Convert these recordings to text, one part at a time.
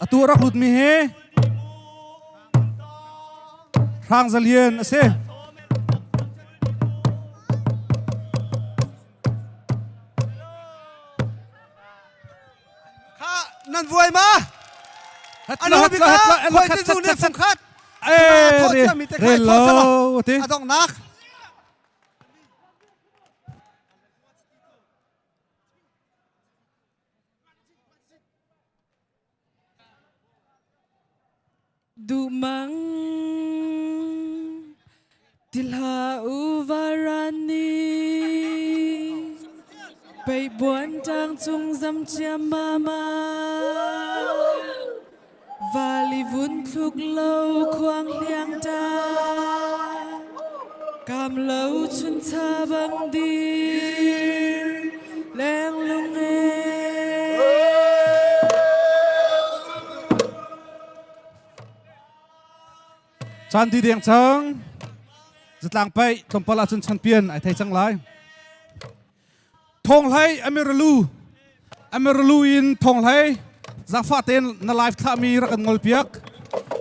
Atu a rak lutmi hi Hrang Za Lian a si. Kha nan vuai ma? Hetla hetla hetla hetla Khoi te zu ne fung khat. Eh re re lo ti. A donghnak. Duhmang ti hlah u varani Pei buan tang cung zam cia mama Vali vun thluk lo khuang hliang ta Kam lo chun cha bang dir leng lung e Caan di deng cang. Zatlang paih tlawmpal ahcun chanpian ai thei cang lai. Thawnghlei Amiralu Amiralu in thawnghlei zaangfah tein na live thlahmi rak kan ngol piak.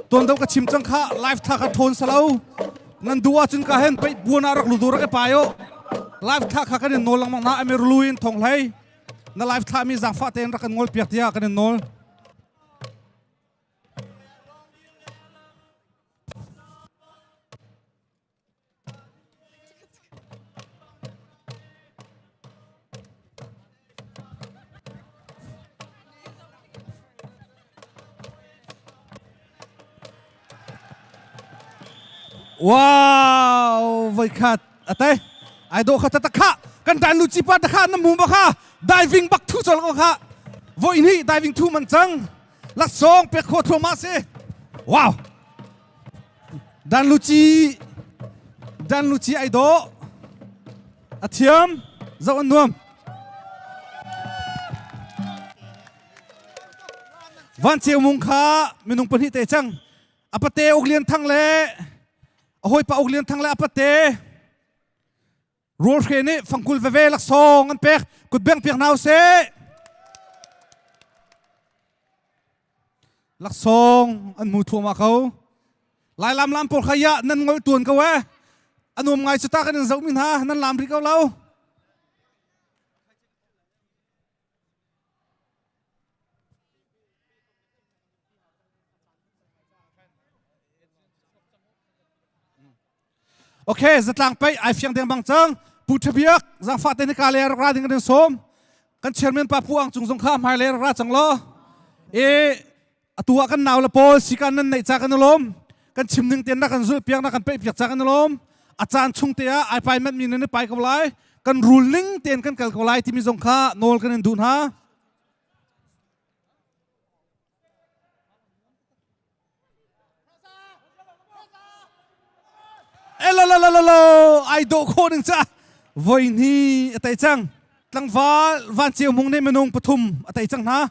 Tuan deuh ka chim cang kha live thla kha thawn salo. Nan duh ahcun ka hen paih buan ah rak lu rak i pai o. Live thla kha kan in nawl lengmang na Amiralu in thawnghlei na live thlahmi zaangfah tein rak kan ngol piak tiah kan in nawl. Wow, voikhat ate ai do kha ta kha kan dan lu chi pa ta kha na mu ba kha diving bak thu chol ko kha voi ni diving thu man chang laksawng pek kho thluahmah si wow Dan Luci Dan Luci ai dawh a thiam zoh an nuam Van Ceu Mung kha minung pahnih te cang a pate Uk Lian Thang le a hawipa Uk Lian Thang le a pate Rual Hre nih fangkul veve laksawng an pek kutbeng piak hna usih Laksawng an hmu thluahmah ko. Lailam lam pawl kha ya nan ngol tuan ko eh. A nuam ngai cu ta kan in zohmi hna nan lam rih ko lo. Okay, zatlang pei ai fiang deng bang cang. Pu Thabiak zangfah te ni ka le rak ra ding kan in sawm. Kan chairman pa Pu Ang Cung zong kha hmai le rak ra cang law. E atu ah kan nau le pawl sikan nan neih ca kan lawm. Kan chim ning ten na kan zulh piak na kan peih piak ca kan lawm. A caan chung te ah ai pai mat mi nan i pai ko lai. Kan rule ning ten kan kal ko lai timi zong kha nawl kan in duh hna. Elalalalo ai dawh khawh ning ca voi hni a tei cang tlangval van ceu mung nih minung pathum a tei cang hna.